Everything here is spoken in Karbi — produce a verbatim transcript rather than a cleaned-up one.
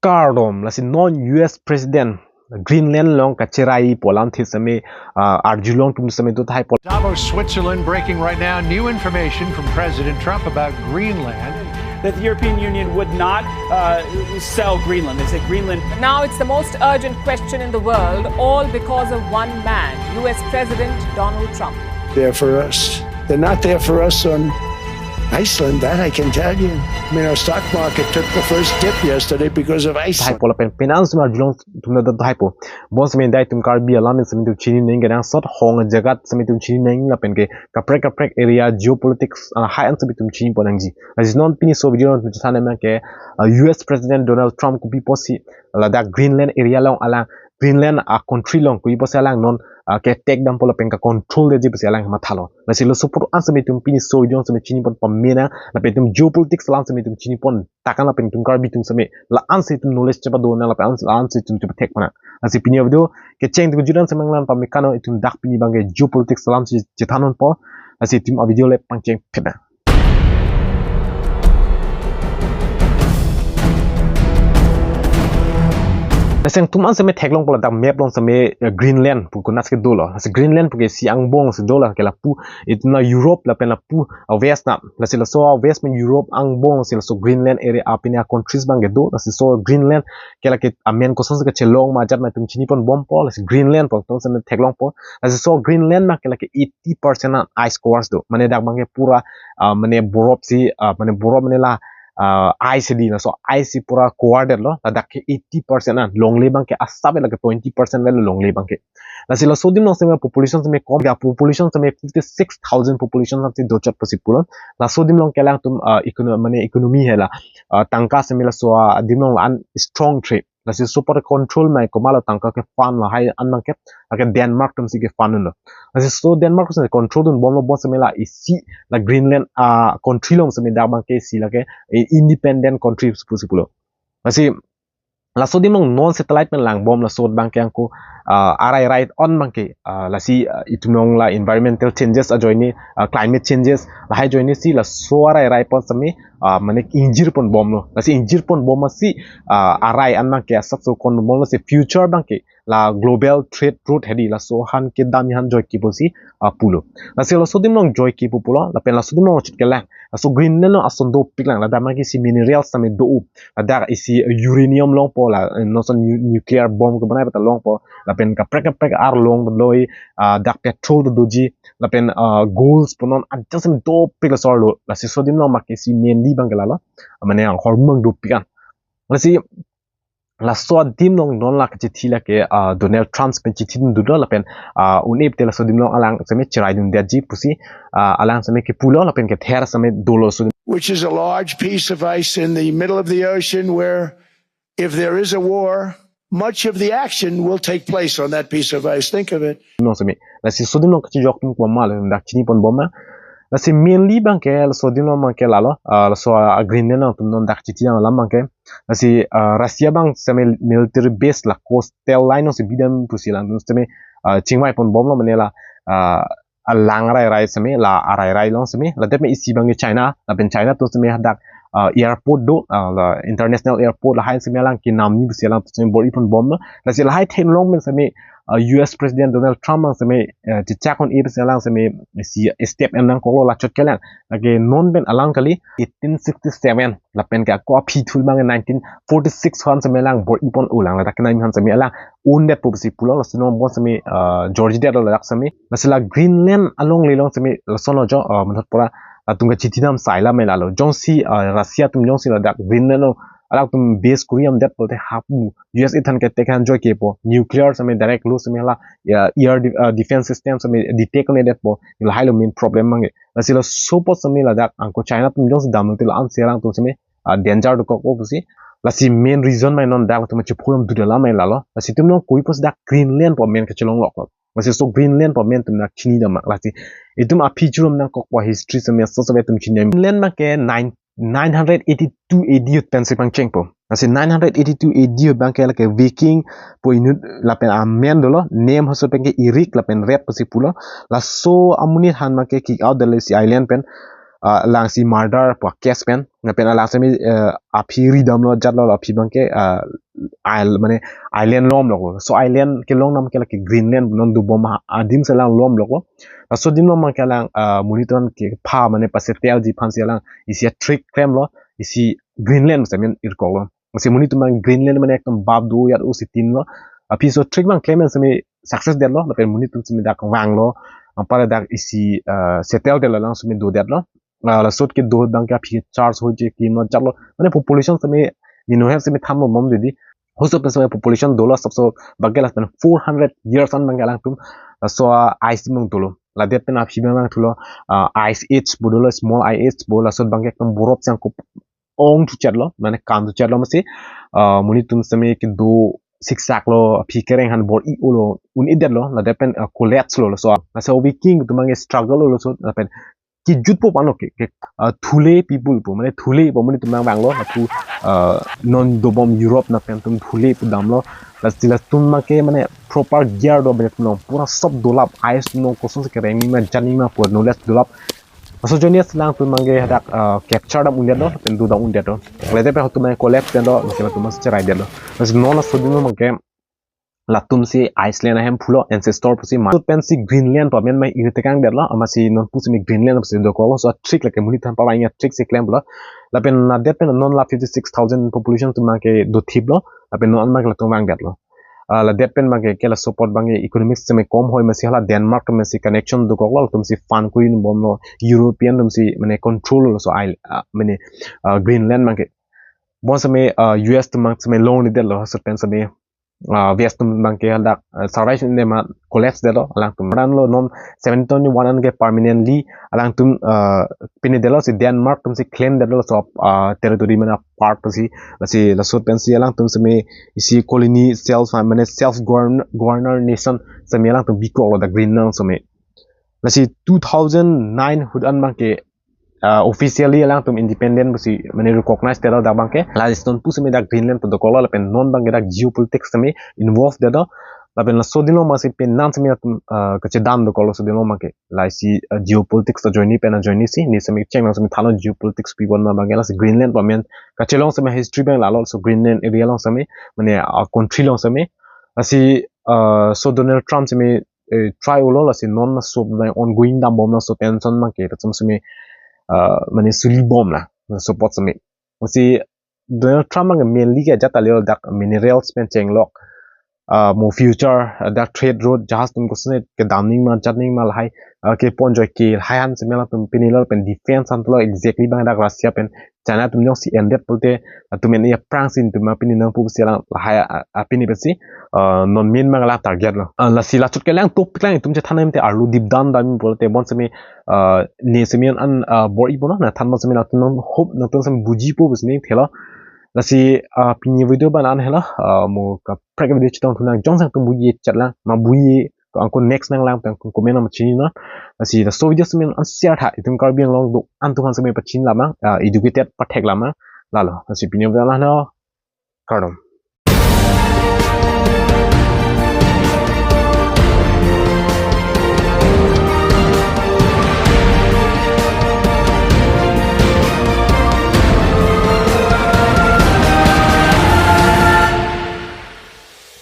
Kardom, lasi non U S President Greenland along kacherai pu alamthe sitame, ah, arjulong atum sitame do tahai pu. Davos, Switzerland, breaking right now. New information from President Trump about Greenland. That the European Union would not uh, sell Greenland. They say Greenland. Now it's the most urgent question in the world, all because of one man, U S President Donald Trump. There for us. They're not there for us on Iceland, that I can tell you. I mean, our stock market took the first dip yesterday because of Tahai Iceland. pu lapen penang sitame arjulong atum do tahai pu. Bon sitame dai itum Karbi alam sitame itum chini neng kenangsot, hong ajaga sitame itum chini neng lapen ke kaprek kaprek area geopolitics, ah, lahai an sitame itum chini pon nangji. Lasi non pini laso video along itum chethan nangji ke, ah, U S President Donald Trump kopi pusi ladak Greenland area along alang Greenland a country along kopi pusi alang non, ah, ke attack dampo lapen ke control detji pusi alang mathalo. Lasi laso apor an sitame itum pini laso video along sitame chini pon pame nang lapen itum geopolitics alam sitame itum chini pon tangka lapen itum Karbi atum sitame la-an si itum knowledge chepadon nang lapen la-an si itum chepathek pon nang. Lasi pini video kecheng itum judan sitame nanglang pame kano, itum dak pini abang ke geopolitics alam si chethan ponpo. Lasi itum a video le pangcheng phet nang. Lasi itum an sitame theklongpo ladak map along sitame, eh, Greenland pu konat si dolo. Lasi Greenland pu ke isi angbong si dolo, ke lapu itum na Europe lapen lapu, ah, West na. Lasi laso, ah, West pen Europe angbong si laso Greenland area apini a countries abang ke do. Lasi laso Greenland ke lake amen koson si kachelong ma ajat ma itum chini pon bompo. Lasi Greenland pu itum sitame theklongpo. Lasi laso Greenland ma ke lake eighty percent an ice cores do. Mane dak abang ke pura, ah, mane borop si, ah, mane borop mane la, ah, ice di, laso ice si pura cover detlo. Ladak ke eighty percent an, longle abang ke asap lake twenty percent avelo longle abang ke. Lasi laso adim along sitame population sitame kom, ya population sitame fifty six thousand population sitame dochot pusi pulo. Laso adim along ke alangtum, ah, econo-, mane economy hela, ah, tangka sitame laso, ah, adim along la-an strong trade. Lasi laso apor control mai komatlo tangka ke fund lahai an abang ke, lake Denmark atum si ke fund lo. Lasi laso Denmark atum si control dun bomlo, bon sitame la isi la Greenland, ah, country along sitame dak abang ke isi lake, eh, independent country pusi pulo. Lasi laso adim along non satellite pen lang bom laso abang ke angko, ah, arai rai an abang ke, ah, lasi, ah, itum along la environmental changes ajoine, ah, climate changes lahai ajoine si laso arai rai pen sitame, ah, mane ingjir pon bomlo. Lasi ingjir pon bom si, ah, arai an abang ke asap so kon bomlo, si future abang ke la global trade route hedi laso aphan kedam aphan joike pusi, ah, pulo. Lasi laso adim along joike pu pulo, lapen laso adim along chit kelang. Laso Greenland along ason dopik lang, ladak abang ke isi minerals sitame do-o. Ladak isi uranium longpo la, eh, non ason nu-, nuclear bomb kebanai pu ta longpo. Lapen kaprek kaprek arlong doi, ah, dak petrol doji, lapen, ah, golds pu non ajat sitame dopik laso arlo. Lasi laso adim along ma ke isi mainly abang ke lalo, mane anghor mung dopik an. Lasi laso adim along non la kachithi lake, ah, Donald Trump pen chithi dun dolo lapen, ah, un-e pute laso adim along alang sitame cherai dun detji pusi, ah, alang sitame kepulo lapen kether sitame dolo laso adim. Which is a large piece of ice in the middle of the ocean where if there is a war, much of the action will take place on that piece of ice. Think of it. Along sitame. Lasi laso adim along kachijok atum komat lo dak chini pon bom ma. Lasi mainly abang ke laso adim along abang ke lalo, ah, laso, ah, Greenland along atum non dak chithi dam alam abang ke. Lasi, ah, Russia abang sitame military base la coastal line along si bidam pusi alangtum sitame, ah, chingvai pon bomlo, mane la, ah, alang arai rai sitame, la arai rai along sitame, ladak me isi abang ke China, lapen China atum sitame hadak, ah, airport do, ah, la international airport lahai sitame alang kenamji pusi alangtum sitame bor-i pon bomlo. Lasi lahai theklong pen sitame, ah, U S President Donald Trump abang sitame, eh, chechak un-e pusi alang sitame isi step en nangkoklo, la chot kelang. Lake non pen alang kali eighteen sixty-seven lapen ke ako aphi thul abang nineteen forty-six aphan sitame alang bor-i pon-o lang, ladak kenamji aphan sitame alang un detpo pusi pulo, laso adim along bon sitame, ah, jorji detlo ladak sitame. Lasi la Greenland alongle along sitame lason lo jo, ah, manhot pura latum kachithi dam sai la me lalo. Jongsi, ah, Russia atum jongsi ladak Greenland along alangtum base kuri am det pulote hapu U S A than ke attack aphan joikepo, nuclear sitame direct lo sitame la, ya, air de-, ah, defense system sitame detect un-e detpo, lahai lo main problem abang ke. Lasi laso apot sitame ladak angko China atum jongsi damlo te la-an si alangtum sitame, ah, danger dokokpo pusi. Lasi main reason mai non dak latum chepho dam dut alam mai lalo. Lasi itum along kopi pusi dak Greenland pu amen kachelong loklo. Lasi laso Greenland pu amen itum nangchini dam ma. Lasi itum aphi churum nangkokpo history sitame laso sitame itum chini dam. Greenland abang ke nine, nine hundred eighty-two A D ahut pensi pangchengpo. Lasi nine hundred eighty-two A D ahut abang ke lake Viking pu inut lapen amen dolo, nem halaso pen ke Erik lapen Red pusi pulo. Laso amonit aphan abang ke kick out detlo isi island pen. ah, alang si murder pu case pen, lapen alang sitame, eh, aphi ridamlo jatlo, aphi abangke, ah, isl-, mane island lomloklo. Laso island kelong abangke lake Greenland non dobom adim si alang lomloklo. Laso adim along abangke alang, ah, monit atum kepha mane pasettleji aphan si alang isi a-trick klemlo, isi Greenland sitame irkoklo. Lasi monit atum abang Greenland mane ekdom bap do ajat o si tin lo. Aphi laso trick abang klem sitame success detlo, lapen monit atum sitame dak vanglo, anparke dak isi, eh, settle detlo, alang sitame dodetlo. Ah, laso kedo abangke aphi charge hoje kimlo jatlo. Mane population sitame nino hem sitame thanbom didi. Hoso pen sitame population dolo sabso abangke lapen four hundred years an abangke alangtum laso, ah, ice abang dolo. Ladet pen aphi abang thulo, ah, ice age pu dolo, small ice age pu, laso abangke ekdom borop sangkup ong thuchotlo, mane kam thuchotlo masi, ah, monit atum sitame kedo siksaklo, aphi kereng aphan bor-i olo, un-edetlo, ladet pen, ah, collapse lo, laso, laso weaking atum abangke struggle lo, laso, lapen kejutpo pano ke, ke, ah, Thule people pu, mane Thule pu monit atum abang vanglo, lapu, ah, non dobom Europe lapen atum Thule pu damlo, lasi latum abangke mane proper gear do, banyak atum along pura sob dolap, ice atum along kosonsi kereng nangma, jan nangma pu knowledge dolap. Laso ajoine si alangtum abangke hadak, ah, capture dam undetlo, lapen dodam undetlo. Ladet pen atum abang collapse detlo, lapen atum abang cherai detlo. Lasi non laso adim along abangke latum si Iceland ahem pulo, ancestor pusi ma. Laso pensi Greenland pu amen abang irtekang detlo, amatsi non pu sitame Greenland pusi dokoklo, laso a-trick lake monit atum pavang a-trick si klemlo. Lapen ladet pen non la fifty six thousand population atum abangke dothiplo, lapen non abangke latum vang detlo. Ah, ladet pen abangke ke laso apot abangke economics sitame kom hoi masi hala Denmark atum si connection dokoklo, latum si fund kuri bomlo, European atum si mane control lo laso isl-, ah, mane, ah, Greenland abangke. Bonsitame, ah, U S atum abang sitame longledetlo, laso pen sitame, ah, West atum abangke hadak, ah, survive ne ma collapse detlo, alangtum. Danlo non seventeen twenty-one an ke permanently alangtum, ah, pini detlo si Denmark atum si claim detlo laso, ah, territory mane part pusi, lasi laso pensi alangtum sitame isi colony self, ah, mane self govern, governor nation sitame alangtum bikoklo dak Greenland sitame. Lasi two thousand nine ahut an abangke, ah, officially alangtum independent pusi mane recognize detlo dak abangke. Lasi non pu sitame dak Greenland pu dokoklo lapen non abangke dak geopolitics sitame involve detlo. Lapen laso adim along abangsi pen nang sitame atum, ah, kachedam dokoklo laso adim along abangke. Lasi, ah, geopolitics ajoine pen ajoine si, ne sitame cheng nang sitame thanlo geopolitics pi bon ma abangke, lasi Greenland pu amen kachelong sitame history abang lalo, laso Greenland area along sitame, mane, ah, country along sitame. Lasi, ah, laso Donald Trump sitame, eh, try olo, lasi non laso abang ongoing dambom laso tension abangke, latum sitame, ah, mane suli bomlo, laso apot sitame. Lasi Donald Trump abang mainly ke ajat ale dak minerals pen chenglok, ah, mo future, ah, dak trade route, jahaz atum kosonsi kedam nangma, jat nangma lahai, ah, kepon joi ke lahai aphan sitame alangtum pinilo, pen defense aphan lo, exactly abang dak Russia pen China atum jongsi endet pulote, ah, atum en aphrangsi atum ma pini nangpo pusi alang lahai, ah, ah, pini pensi, ah, non main abang alang target lo. Ah, lasi lachot ke lang topik lang itum chethan nangji te arlo dipdam dam pulote bonsitame, ah, ne sitame an, ah, bor-i bomlo, nangthan bonsitame nangtum hope nangtum sitame bujipo pusi ne thelo. Lasi, ah, pini video abang la-an helo, ah, mo kaprek video chetong thu nang jongsi nangtum buji chat lang, ma buji ko angko next nanglang pen angko comment nang chinilo. Lasi laso video sitame an share tha, itum Karbi Anglong do-an atum aphan sitame pachin lang ma, ah, educated pathek lang ma, lalo. Lasi pini video la-an helo, kardom.